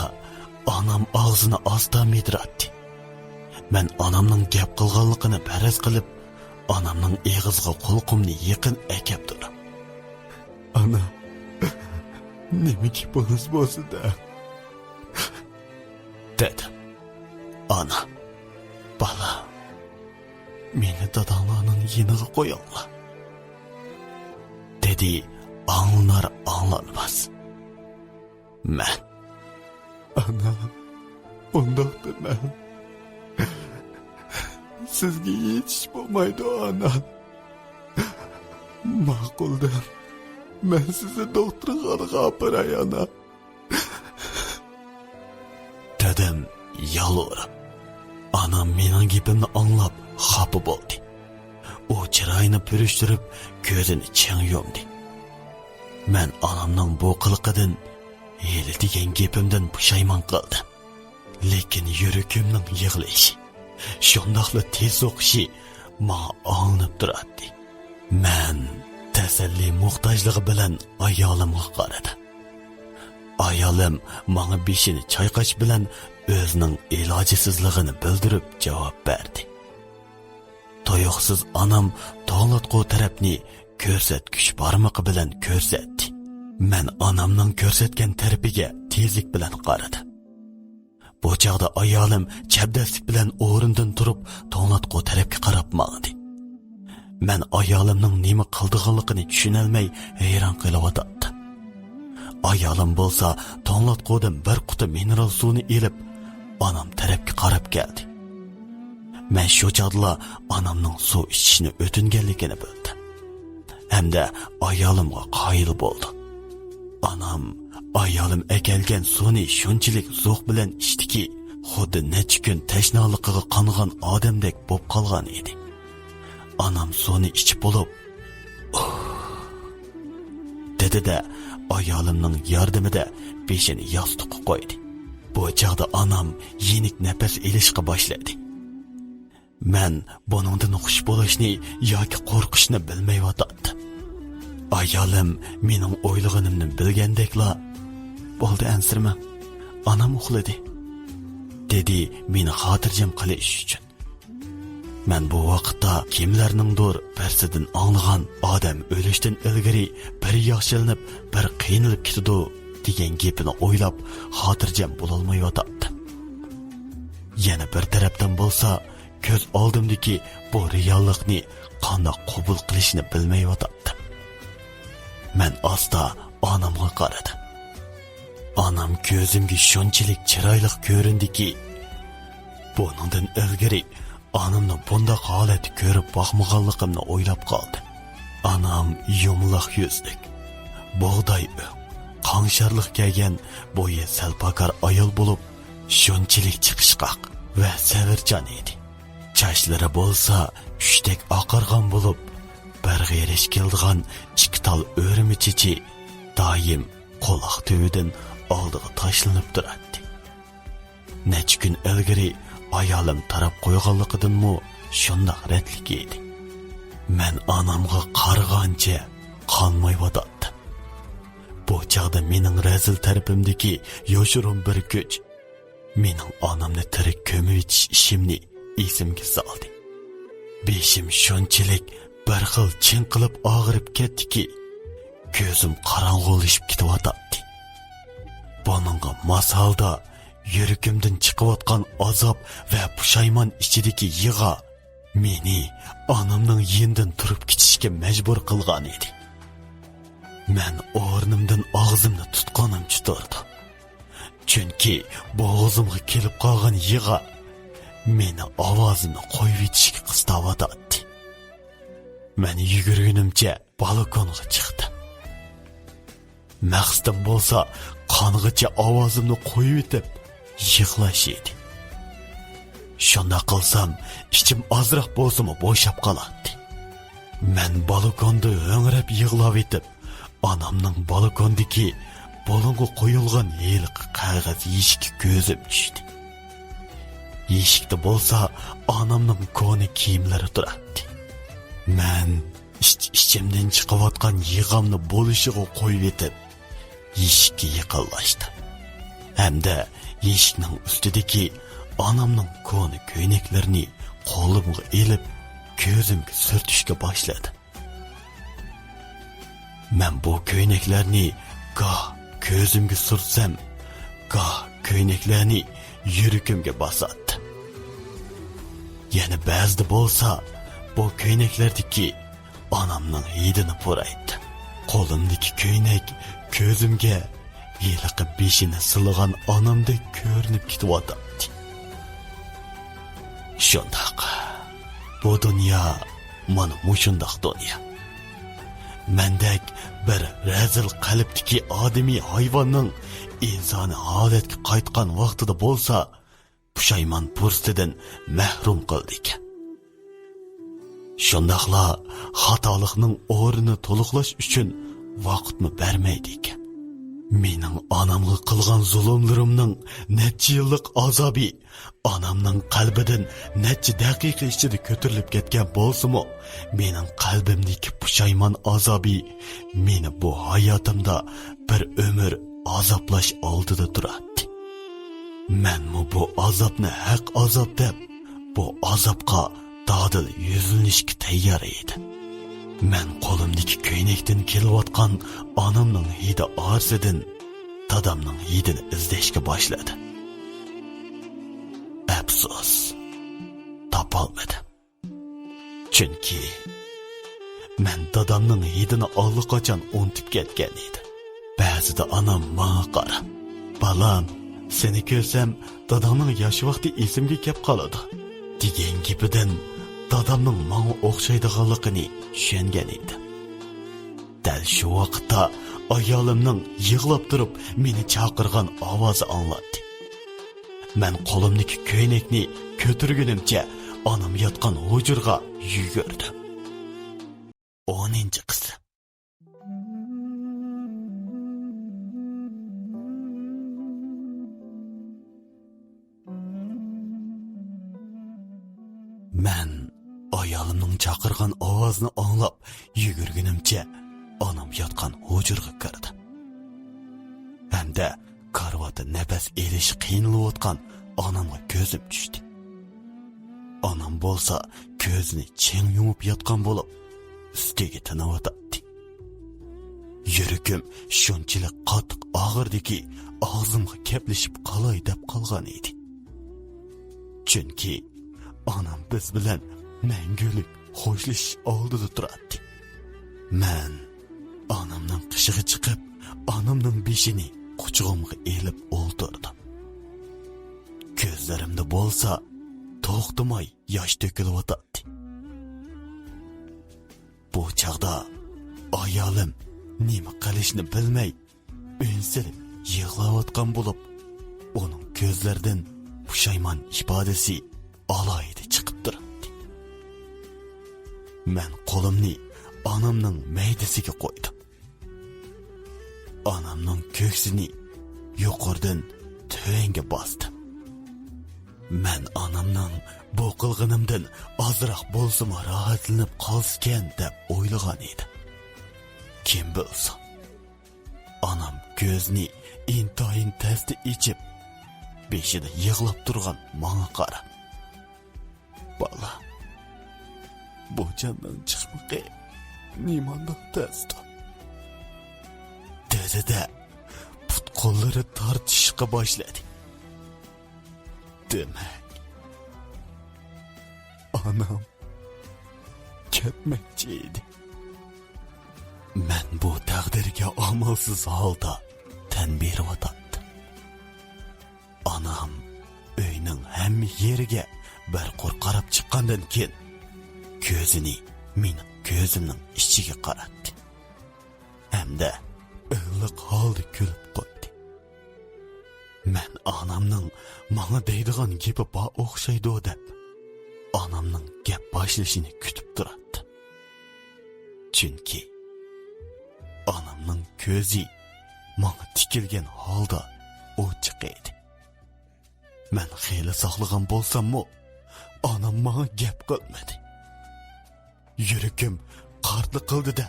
ئانام ئاغزىنى ئاستا مىدىراتتى. مەن ئانامنىڭ گەپ قىلغانلىقىنى پەرەز قىلىپ، ئانامنىڭ ئېغىزىغا قۇلىقىمنى يېقىن ئەكەپ تۇرۇپ، ئانا، نېمە گېپىڭىز بولسا دەڭ، دېدىم. ئانا، بالا، مېنى داداڭلارنىڭ يېنىغا قويۇڭلار، دېدى ئاڭلىنار ئاڭلانماس. مەن، ئانا، ئۇنداق دېمەڭ. سىزگە يېتىش بولمايدۇ، ئانا. ماقۇل دەڭ، مەن سىزنى دوختۇرخانىغا ئاپىراي، ئانا، دېدىم يالۋۇرۇپ. ئانام مېنىڭ گېپىمنى ئاڭلاپ خاپا بولدى. ئۇ چىرايىنى پۈرۈشتۈرۈپ، كۆزىنى چىڭ يۇمدى. مەن ئانامنىڭ بۇ قىلىقىدىن، ھېلى دېگەن گېپىمدىن پۇشايمان قىلدىم. لېكىن يۈرىكىمنىڭ يىغلىشى، شۇنداقلا تېز سوقۇشى ماڭا ئاڭلىنىپ تۇراتتى. مەن تەسەللى موھتاجلىقى بىلەن ئايالىمغا قارىدىم. ئايالىم ماڭا بېشىنى چايقاش بىلەن ئۆزىنىڭ ئىلاجسىزلىقىنى بىلدۈرۈپ جاۋاب بەردى. تۇيۇقسىز ئانام توڭلاتقۇ تەرەپنى كۆرسەتكۈچ بارمىقى بىلەن كۆرسەتتى. مەن ئانامنىڭ كۆرسەتكەن تەرىپىگە تېزلىك بىلەن قارىدىم. بۇ چاغدا ئايالىم چەبدەسلىك بىلەن ئورنىدىن تۇرۇپ، توڭلاتقۇ تەرەپكە قاراپ ماڭدى. مەن ئايالىمنىڭ نېمە قىلىدىغانلىقىنى چۈشىنەلمەي ھەيران قېلىۋاتاتتىم. ئايالىم بولسا توڭلاتقۇدىن بىر قۇتا مىنېرال سۇنى ئېلىپ، ئانام تەرەپكە قاراپ كەلدى. مەن شۇ چاغدىلا ئانامنىڭ سۇ ئىچىشنى ئۆتۈنگەنلىكىنى بىلدىم. ھەمدە ئايالىمغا قايىل بولدۇم. ئانام ئايالىم ئەكەلگەن سۇنى شۇنچىلىك زوق بىلەن ئىچتىكى، خۇددى نەچچە كۈن تەشنالىقىغا قانغان ئادەمدەك بولۇپ قالغان ئىدى. ئانام سۇنى ئىچىپ بولۇپ، «ئۇھ» دېدى-دە، ئايالىمنىڭ ياردىمىدە بېشىنى ياستۇققا قويدى. بۇ چاغدا ئانام يېنىك نەپەس ئېلىشقا باشلىدى. مەن بۇنىڭدىن خۇش بولۇشنى ياكى قورقۇشنى بىلمەيۋاتاتتىم. ئايالىم مېنىڭ ئويلىغىنىمنى بىلگەندەكلا، «بولدى، ئەنسىرىمەڭ، ئانام ئۇخلىدى» دېدى، مېنى خاتىرجەم قىلىش ئۈچۈن. مەن بۇ ۋاقىتتا كىملەرنىڭدۇر بىرسىدىن ئاڭلىغان، «ئادەم ئۆلۈشتىن ئىلگىرى بىر ياخشىلىنىپ، بىر قىينىلىپ كېتىدۇ» دېگەن گېپىنى ئويلاپ، خاتىرجەم بولالمايۋاتاتتىم. يەنە بىر تەرەپتىن بولسا، كۆز ئالدىمدىكى بۇ رېئاللىقنى قانداق قوبۇل قىلىشنى بىلمەيۋاتاتتىم. مەن ئاستا ئانامغا قارىدىم. ئانام كۆزۈمگە شۇنچىلىك چىرايلىق كۆرۈندىكى، بۇنىڭدىن ئىلگىرى ئانامنى بۇنداق ھالەتتە كۆرۈپ باقمىغانلىقىمنى ئويلاپ قالدىم. ئانام يۇمىلاق يۈزلۈك، بۇغداي ئۆڭ، قاڭشارلىق كىيگەن، بويى سەل پاكار ئايال بولۇپ، شۇنچىلىك چىقىشقاق ۋە سەۋرچان ئىدى. چاچلىرى بولسا ئۈچتەك ئاقارغان بولۇپ، بىر غېرىش كېلىدىغان ئىككى تال ئۆرمە چېچى دائىم قۇلاق تۈۋىدىن ئالدىغا تاشلىنىپ تۇراتتى. نەچچە كۈن ئىلگىرى ئايالىم تاراپ قويغانلىقىدىنمۇ شۇنداق رەتلىك ئىدى. مەن ئانامغا قارىغانچە قانمايۋاتاتتىم. بۇ چاغدا مېنىڭ رەزىل تەرىپىمدىكى يوشۇرۇن بىر كۈچ مېنىڭ ئانامنى تىرىك كۆمۈۋېتىش ئىشىمنى ئېسىمگە سالدى. بېشىم شۇنچىلىك بىر خىل چىڭقىلىپ ئاغرىپ كەتتىكى، كۆزۈم قاراڭغۇلىشىپ كېتىۋاتاتتى. بۇنىڭغا ماس ھالدا يۈرىكىمدىن چىقىۋاتقان ئازاب ۋە پۇشايمان ئىچىدىكى يىغا مېنى ئانامنىڭ يېنىدىن تۇرۇپ كېتىشكە مەجبۇر قىلغان ئىدى. مەن ئورنۇمدىن ئاغزىمنى تۇتقىنىمچە تۇردۇم. چۈنكى بوغۇزۇمغا كېلىپ قالغان يىغا مېنى ئاۋازىمنى قويۇۋېتىشكە قىستاۋاتاتتى. مەن يۈگۈرگىنىمچە بالكونغا چىقتىم. مەقسىتىم بولسا قانغىچە ئاۋازىمنى قويۇۋېتىپ يىغلاش ئىدى. شۇنداق قىلسام، ئىچىم ئازراق بولسىمۇ بوشاپ قالاتتى. مەن بالكوندا ھۆڭرەپ يىغلاۋېتىپ، ئانامنىڭ بالكوندىكى بۇلۇڭغا قويۇلغان ھېلىقى قەغەز يېشىككە كۆزۈم چۈشتى. يېشىكتە بولسا ئانامنىڭ كونا كىيىملىرى تۇراتتى. مەن ئىچ-ئىچىمدىن چىقىۋاتقان يىغامنى بولۇشىغا قويۇۋېتىپ، يېشىككە يېقىنلاشتىم. ھەمدە يېشىكنىڭ ئۈستىدىكى ئانامنىڭ كونا كۆينەكلىرىنى قولۇمغا ئېلىپ، كۆزۈمگە سۈرتۈشكە باشلىدىم. مەن بۇ كۆينەكلەرنى گاھ كۆزۈمگە سۈرتسەم، گاھ كۆينەكلەرنى يۈرىكىمگە باساتتىم. يەنە بەزىدە بولسا بۇ كۆينەكلەردىكى ئانامنىڭ ھىدىنى پۇرايتتىم. قولۇمدىكى كۆينەك كۆزۈمگە ھېلىقى بېشىنى سىلىغان ئانامدەك كۆرۈنۈپ كېتىۋاتاتتى. شۇنداق، بۇ دۇنيا مانا مۇشۇنداق دۇنيا. مەندەك بىر رەزىل قەلبتىكى ئادىمىي ھايۋاننىڭ ئىنسانىي ھالەتكە قايتقان ۋاقتىدا بولسا، پۇشايمان پۇرسىتىدىن مەھرۇم قىلىدىكەن. شۇنداقلا خاتالىقنىڭ ئورنىنى تولۇقلاش ئۈچۈن ۋاقىتمۇ بەرمەيدىكەن. مېنىڭ ئانامغا قىلغان زۇلۇملىرىمنىڭ نەچچە يىللىق ئازابى ئانامنىڭ قەلبىدىن نەچچە دەقىقە ئىچىدە كۆتۈرۈلۈپ كەتكەن بولسىمۇ، مېنىڭ قەلبىمدىكى پۇشايمان ئازابى مېنى بۇ ھاياتىمدا بىر ئۆمۈر ئازابلاش ئالدىدا تۇراتتى. مەنمۇ بۇ ئازابنى ھەق ئازاب دەپ، بۇ ئازابقا دادىل يۈزلىنىشكە تەييار ئىدىم. مەن قولۇمدىكى كۆينەكتىن كېلىۋاتقان ئانامنىڭ ھىدى ئارىسىدىن دادامنىڭ ھىدىنى ئىزدەشكە باشلىدىم. ئەپسۇس، تاپالمىدىم. چۈنكى مەن دادامنىڭ ھىدىنى ئاللىقاچان ئۇنتۇپ كەتكەن ئىدىم. بەزىدە ئانام ماڭا قاراپ، «بالام، سېنى كۆرسەم، داداڭنىڭ ياش ۋاقتى ئېسىمگە كەپ قالىدۇ» دېگەن گېپىدىن دادامنىڭ ماڭا ئوخشايدىغانلىقىنى چۈشەنگەن ئىدىم. دەل شۇ ۋاقىتتا ئايالىمنىڭ يىغلاپ تۇرۇپ مېنى چاقىرغان ئاۋازى ئاڭلاندى. مەن قولۇمدىكى كۆينەكنى كۆتۈرگىنىمچە ئانام ياتقان ھۇجرىغا يۈگۈردۈم. ئونىنچى قىسىم. مەن ئايالىمنىڭ چاقىرغان ئاۋازىنى ئاڭلاپ يۈگۈرگىنىمچە ئانام ياتقان ھۇجرىغا كىردىم. ھەمدە كارىۋاتتا نەپەس ئېلىشى قىينىلىۋاتقان ئانامغا كۆزۈم چۈشتى. ئانام بولسا كۆزىنى چىڭ يۇمۇپ ياتقان بولۇپ، ئۈستىگە تىنىۋاتاتتى. يۈرىكىم شۇنچىلىك قاتتىق ئاغرىدىكى، ئاغزىمغا كەپلىشىپ قالاي دەپ قالغان ئىدى. چۈنكى ئانام بىز بىلەن مەڭگۈلۈك خوشلىشىش ئالدىدا تۇراتتى. مەن ئانامنىڭ قېشىغا چىقىپ، ئانامنىڭ بېشىنى قۇچىقىمغا ئېلىپ ئولتۇردۇم. كۆزلىرىمدە بولسا توختىماي ياش تۆكۈلۈۋاتاتتى. بۇ چاغدا ئايالىم نېمە قىلىشنى بىلمەي، ئۈن سېلىپ يىغلاۋاتقان بولۇپ، ئۇنىڭ كۆزلىرىدىن پۇشايمان ئىپادىسى ئالاھىدە چىقىپ تۇراتتى. مەن قولۇمنى ئانامنىڭ مەيدىسىگە قويدۇم. ئانامنىڭ كۆكسىنى يۇقىرىدىن تۆۋەنگە باستىم. مەن ئانامنىڭ بۇ قىلغىنىمدىن ئازراق بولسىمۇ راھەتلىنىپ قالسىكەن دەپ ئويلىغان ئىدىم. كىم بىلسۇن، ئانام كۆزىنى ئىنتايىن تەستە ئېچىپ، بېشىدا يىغلاپ تۇرغان ماڭا قاراپ، «بالام، بۇ جاننىڭ چىقمىقى نېمانداق تەستۇ؟» دېدى-دە، پۇت-قوللىرى تارتىشىشقا باشلىدى. دېمەك، ئانام كەتمەكچى ئىدى. مەن بۇ تەقدىرگە ئامالسىز ھالدا تەن بېرىۋاتاتتىم. ئانام ئۆينىڭ ھەممە يېرىگە بىر قۇر قاراپ چىققاندىن كېيىن، كۆزىنى مېنىڭ كۆزۈمنىڭ ئىچىگە قاراتتى ھەمدە ئىللىق ھالدا كۈلۈپ قويدى. مەن ئانامنىڭ ماڭا دەيدىغان گېپى بار ئوخشايدۇ دەپ، ئانامنىڭ گەپ باشلىشىنى كۈتۈپ تۇراتتىم. چۈنكى ئانامنىڭ كۆزى ماڭا تىكىلگەن ھالدا ئوچۇق ئىدى. مەن خېلى ساقلىغان بولساممۇ، ئانام ماڭا گەپ قىلمىدى. يۈرىكىم قارتلىق قىلدى-دە،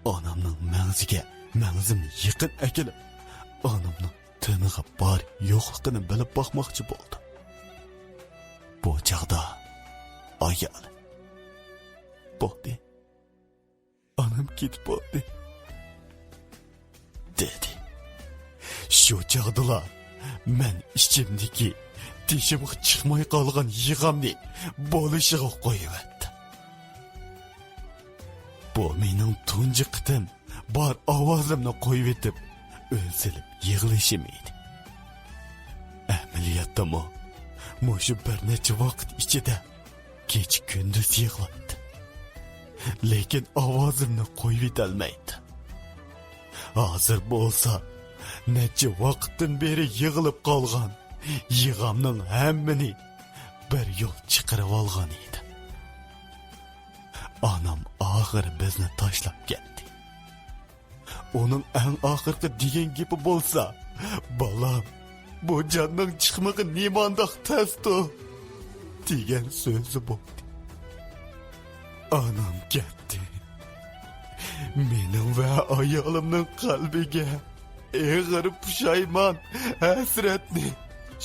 ئانامنىڭ مەڭزىگە مەڭزىمنى يېقىن ئەكېلىپ، ئانامنىڭ تېنىغا بار يوقلۇقىنى بىلىپ باقماقچى بولدۇم. بۇ چاغدا ئايالىم، «بولدى، ئانام كېتىپ بولدى» دېدى. شۇ چاغدىلا مەن ئىچىمدىكى تېشىمغا چىقماي قالغان يىغامنى بولۇشىغا قويۇۋەتتىم. بۇ مېنىڭ تۇنجى قېتىم بار ئاۋازىمنى قويۇۋېتىپ، ئۈن سېلىپ يىغلىشىم ئىدى. ئەمەلىيەتتىمۇ، مۇشۇ بىر نەچچە ۋاقىت ئىچىدە كېچە كۈندۈز يىغلايتتىم. لېكىن ئاۋازىمنى قويۇۋېتەلمەيتتىم. ھازىر بولسا، نەچچە ۋاقىتتىن بېرى يىغىلىپ قالغان يىغامنىڭ ھەممىنى بىر يول چىقىرىۋالغان ئىدىم. ئانام ئاخىرى بىزنى تاشلاپ كەتتى. ئۇنىڭ ئەڭ ئاخىرقى دېگەن گېپى بولسا، «بالام، بۇ جاننىڭ چىقمىقى نېمانداق تەستۇ؟» دېگەن سۆزى بولدى. ئانام كەتتى. مېنىڭ ۋە ئايالىمنىڭ قەلبىگە ئېغىر پۇشايمان، ھەسرەتنى،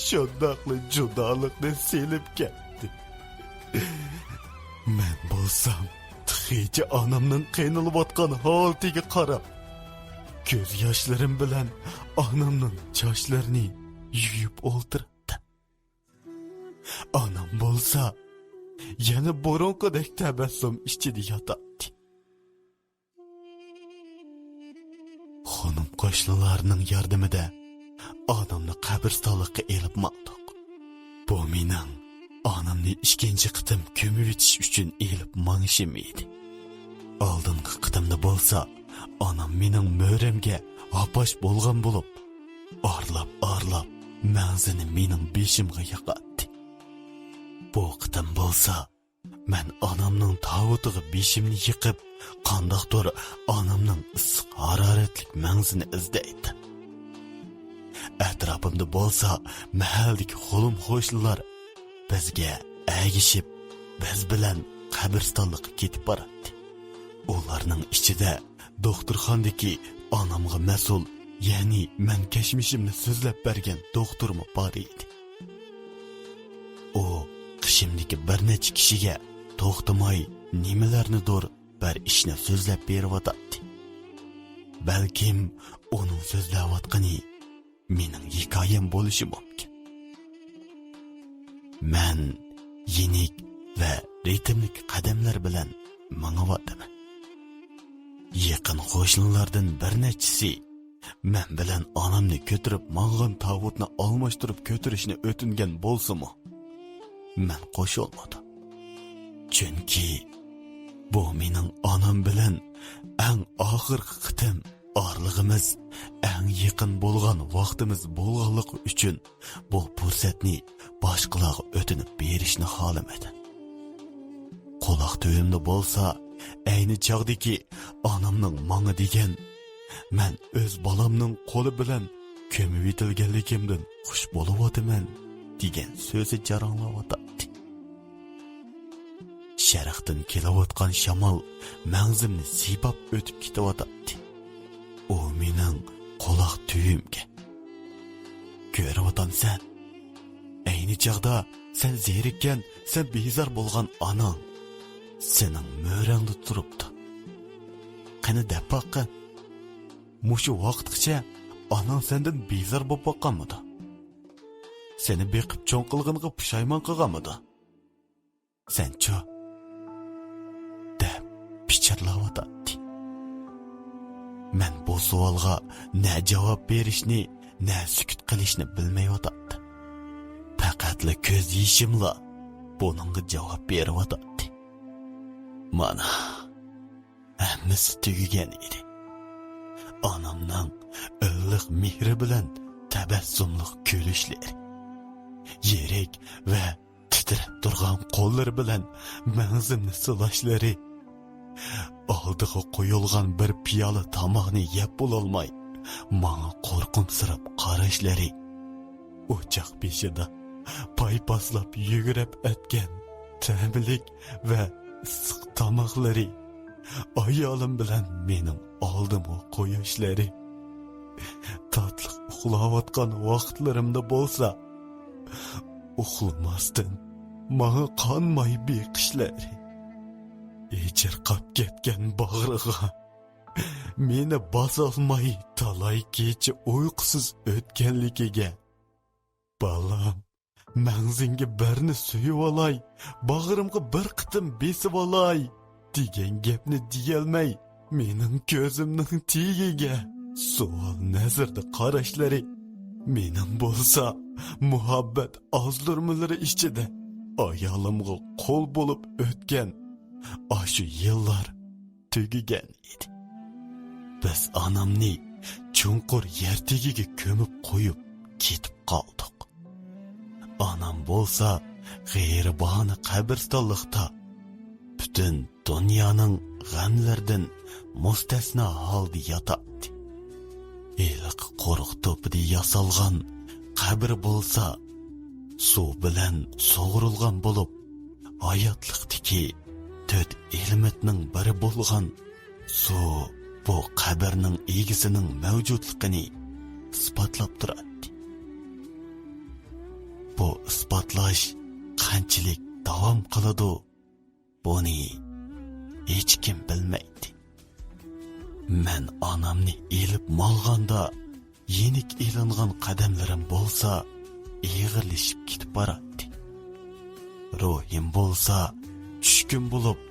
شۇنداقلا جۇدالىقنى سېلىپ كەتتى. مەن بولسام تېخىچە ئانامنىڭ قىينىلىۋاتقان ھالىتىگە قاراپ، كۆز ياشلىرىم بىلەن ئانامنىڭ چاچلىرىنى يۇيۇپ ئولتۇراتتىم. ئانام بولسا يەنە بۇرۇنقىدەك تەبەسسۇم ئىچىدە ياتاتتى. خانىم قوشنىلارنىڭ ياردىمىدە ئانامنى قەبرىستانلىققا ئېلىپ ماڭدۇق. بۇ مېنىڭ ئانامنى ئىككىنچى قېتىم كۆمۈۋېتىش ئۈچۈن ئېلىپ ماڭىشىم ئىدى. ئالدىنقى قېتىمدا بولسا، ئانام مېنىڭ مۈرەمگە ھاپاش بولغان بولۇپ، ئارىلاپ-ئارىلاپ مەڭزىنى مېنىڭ بېشىمغا ياقاتتى. بۇ قېتىم بولسا، مەن ئانامنىڭ تاۋۇتىغا بېشىمنى يېقىپ، قانداقتۇر ئانامنىڭ ئىسسىق ھارارەتلىك مەڭزىنى ئىزدەيتتىم. ئەتراپىمدا بولسا مەھەللىدىكى غۇلۇم قوشنىلار بىزگە ئەگىشىپ، بىز بىلەن قەبرىستانلىققا كېتىپ باراتتى. ئۇلارنىڭ ئىچىدە دوختۇرخانىدىكى ئانامغا مەسئۇل، يەنى مەن كەچمىشىمنى سۆزلەپ بەرگەن دوختۇرمۇ بار ئىدى. ئۇ قېشىمدىكى بىر نەچچە كىشىگە توختىماي نېمىلەرنىدۇر بىر ئىشنى سۆزلەپ بېرىۋاتاتتى. بەلكىم ئۇنىڭ سۆزلەۋاتقىنى مېنىڭ ھېكايەم بولۇشى مۇمكىن. مەن يېنىك ۋە رىتىملىك قەدەملەر بىلەن ماڭىۋاتىمەن. يېقىن قوشنىلاردىن بىر نەچچىسى مەن بىلەن ئانامنى كۆتۈرۈپ ماڭغان تاۋۇتنى ئالماشتۇرۇپ كۆتۈرۈشنى ئۆتۈنگەن بولسىمۇ، مەن قوشۇلمىدىم. چۈنكى بۇ مېنىڭ ئانام بىلەن ئەڭ ئاخىرقى قېتىم ئارىلىقىمىز ئەڭ يېقىن بولغان ۋاقتىمىز بولغانلىقى ئۈچۈن، بۇ پۇرسەتنى باشقىلارغا ئۆتۈنۈپ بېرىشنى خالىمىدىم. قۇلاق تۈۋىمدە بولسا، ئەينى چاغدىكى ئانامنىڭ ماڭا دېگەن، «مەن ئۆز بالامنىڭ قولى بىلەن كۆمۈۋېتىلگەنلىكىمدىن خۇش بولۇۋاتىمەن» دېگەن سۆزى جاراڭلاۋاتاتتى. شەرقتىن كېلىۋاتقان شامال مەڭزىمنى سىيپاپ ئۆتۈپ كېتىۋاتاتتى. ئۇ مېنىڭ قۇلاق تۈۋىمگە، «كۆرۈۋاتامسەن؟ ئەينى چاغدا سەن زېرىككەن، سەن بىزار بولغان ئاناڭ سېنىڭ مۈرەڭدە تۇرۇپتۇ. قېنى دەپ باققىن، مۇشۇ ۋاقىتقىچە ئاناڭ سەندىن بىزار بولۇپ باققانمىدۇ؟ سېنى بېقىپ چوڭ قىلغىنىغا پۇشايمان قىلغانمىدۇ؟ سەنچۇ؟» دەپ پىچىرلاۋاتاتتى. مەن بۇ سوئالغا نە جاۋاب بېرىشنى، نە سۈكۈت قىلىشنى بىلمەيۋاتاتتىم. پەقەتلا كۆز يېشىملا بۇنىڭغا جاۋاب بېرىۋاتاتتى. مانا، ھەممىسى تۈگىگەن ئىدى. ئانامنىڭ ئىللىق مېھرى بىلەن تەبەسسۇملۇق كۈلۈشلىرى، يىرىك ۋە تىترەپ تۇرغان قوللىرى بىلەن مەڭزىمنى سىلاشلىرى، ئالدىغا قويۇلغان بىر پىيالە تاماقنى يەپ بولالماي، ماڭا قورقۇمسىراپ قاراشلىرى، ئوچاق بېشىدا پايپاسلاپ يۈگۈرۈپ ئەتكەن تەملىك ۋە ئىسسىق تاماقلىرى، ئايالىم بىلەن مېنىڭ ئالدىمغا قويۇشلىرى، تاتلىق ئۇخلاۋاتقان ۋاقىتلىرىمدا بولسا، ئۇخلىماستىن ماڭا قانماي بېقىشلىرى، ئېچىرقاپ كەتكەن باغرىغا مېنى باسالماي تالاي كېچە ئۇيقۇسىز ئۆتكەنلىكىگە، «بالام، مەڭزىڭگە بىرنى سۆيۈۋالاي، باغرىمغا بىر قېتىم بېسىۋالاي» دېگەن گەپنى دېيەلمەي، مېنىڭ كۆزۈمنىڭ تېگىگە سوئال نەزىرىدە قاراشلىرى، مېنىڭ بولسا مۇھەببەت ئازدۇرمىلىرى ئىچىدە ئايالىمغا قۇل بولۇپ ئۆتكەن ئاشۇ يىللار تۈگىگەن ئىدى. بىز ئانامنى چوڭقۇر يەر تېگىگە كۆمۈپ قويۇپ كېتىپ قالدۇق. ئانام بولسا غېرىبانە قەبرىستانلىقتا پۈتۈن دۇنيانىڭ غەملىرىدىن مۇستەسنا ھالدا ياتاتتى. ھېلىقى قورۇق توپىدىن ياسالغان قەبرە بولسا سۇ بىلەن سۇغۇرۇلغان بولۇپ، ھاياتلىقتىكى تۆت ئېلېمېنتنىڭ بىرى بولغان سۇ بۇ قەبرىنىڭ ئىگىسىنىڭ مەۋجۇتلۇقىنى ئىسپاتلاپ تۇراتتى. بۇ ئىسپاتلاش قانچىلىك داۋام قىلىدۇ، بۇنى ھېچكىم بىلمەيتتى. مەن ئانامنى ئېلىپ ماڭغاندا، يېنىك ئېلىنغان قەدەملىرىم بولسا ئېغىرلىشىپ كېتىپ باراتتى. روھىم بولسا چۈشكۈن بولۇپ،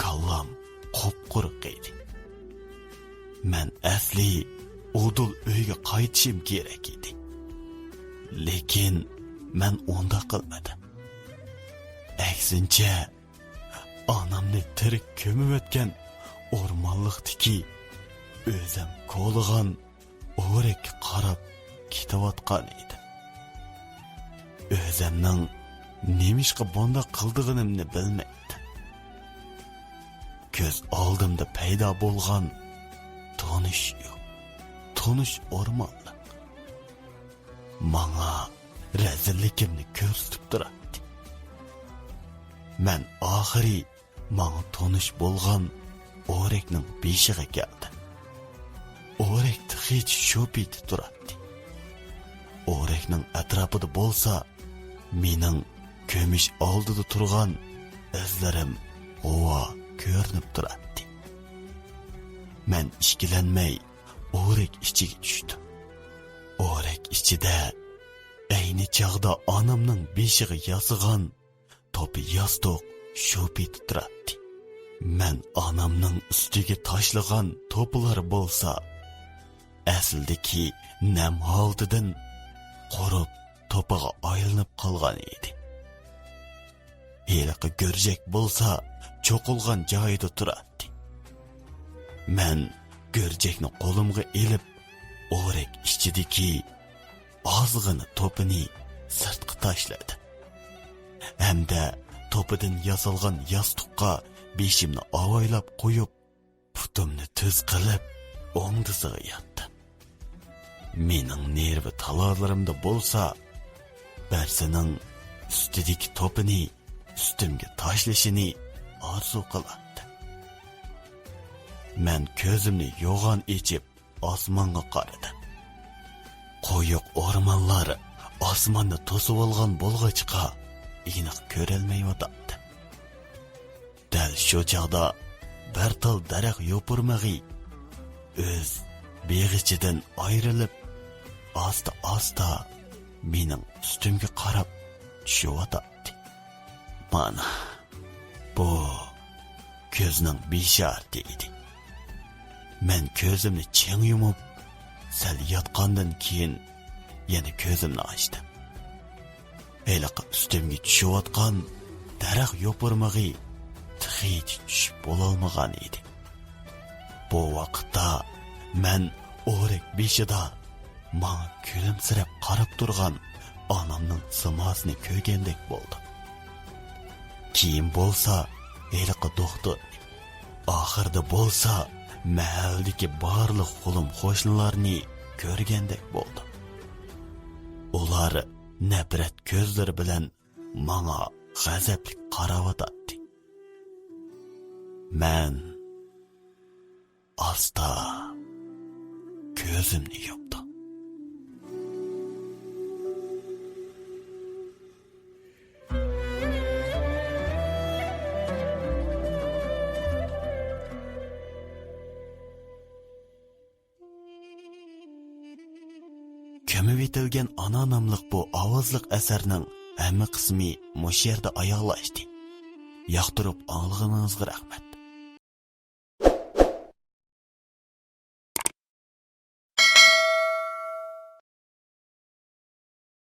كاللام قۇپقۇرۇق ئىدى. مەن ئەسلى ئۇدۇل ئۆيگە قايتىشىم كېرەك ئىدى. لېكىن مەن ئۇنداق قىلمىدىم. ئەكسىنچە، ئانامنى تىرىك كۆمۈۋەتكەن ئورمانلىقتىكى ئۆزەم كولىغان ئورەككە قاراپ كېتىۋاتقان ئىدىم. ئۆزەمنىڭ نېمىشقا بۇنداق قىلىدىغىنىمنى بىلمەيتتىم. كۆز ئالدىمدا پەيدا بولغان تونۇش يۇرت، تونۇش ئورمانلىق ماڭا رەزىللىكىمنى كۆرسىتىپ تۇراتتى. مەن ئاخىرى ماڭا تونۇش بولغان ئورەكنىڭ بېشىغا كەلدىم. ئورەك تېخىچە شۇ پېتى تۇراتتى. ئورەكنىڭ ئەتراپىدا بولسا مېنىڭ كۆمۈش ئالدىدا تۇرغان ئىزلىرىم غۇۋا كۆرۈنۈپ تۇراتتى. مەن ئىككىلەنمەي ئورەك ئىچىگە چۈشتۈم. ئورەك ئىچىدە ئەينى چاغدا ئانامنىڭ بېشىغا ياسىغان توپا ياستۇق شۇ پېتى تۇراتتى. مەن ئانامنىڭ ئۈستىگە تاشلىغان توپىلار بولسا، ئەسلىدىكى نەم ھالىتىدىن قۇرۇپ توپىغا ئايلىنىپ قالغان ئىدى. ھېلىقى گۈرجەك بولسا چوقۇلغان جايىدا تۇراتتى. مەن گۈرجەكنى قولۇمغا ئېلىپ، ئورەك ئىچىدىكى ئازغىنە توپىنى سىرتقا تاشلىدىم. ھەمدە توپىدىن ياسالغان ياستۇققا بېشىمنى ئاۋايلاپ قويۇپ، پۇتۇمنى تۈز قىلىپ، ئوڭدىسىغا ياتتىم. مېنىڭ نېرۋا تالالىرىمدا بولسا، بىرسىنىڭ ئۈستىدىكى توپىنى ئۈستۈمگە تاشلىشىنى ئارزۇ قىلاتتىم. مەن كۆزۈمنى يوغان ئېچىپ، ئاسمانغا قارىدىم. قويۇق ئورمانلار ئاسماننى توسۇۋالغان بولغاچقا، ئېنىق كۆرەلمەيۋاتاتتىم. دەل شۇ چاغدا بىر تال دەرەخ يوپۇرمىقى ئۆز بېغىچىدىن ئايرىلىپ، ئاستا-ئاستا مېنىڭ ئۈستۈمگە قاراپ چۈشۈۋاتاتتى. مانا، بۇ كۆزنىڭ بېشارىتى ئىدى. مەن كۆزۈمنى چىڭ يۇمۇپ، سەل ياتقاندىن كېيىن يەنە كۆزۈمنى ئاچتىم. ھېلىقى ئۈستۈمگە چۈشۈۋاتقان دەرەخ يوپۇرمىقى تېخىچە چۈشۈپ بولالمىغان ئىدى. بۇ ۋاقىتتا مەن ئورەك بېشىدا ماڭا كۈلۈمسىرەپ قاراپ تۇرغان ئانامنىڭ سىماسىنى كۆرگەندەك بولدۇم. كېيىن بولسا ھېلىقى دوختۇر، ئاخىرىدا بولسا مەھەللىدىكى بارلىق غۇلىم قوشنىلارنى كۆرگەندەك بولدۇم. ئۇلار نەپرەت كۆزلىرى بىلەن ماڭا غەزەپلىك قاراۋاتاتتى. مەن ئاستا كۆزۈمنى يۇمدۇم. كۆمۈۋېتىلگەن ئانا ناملىق بۇ ئاۋازلىق ئەسەرنىڭ ھەممە قىسمى مۇشۇ يەردە ئاياغلاشتى. ياقتۇرۇپ ئاڭلىغىنىڭىزغا رەھمەت.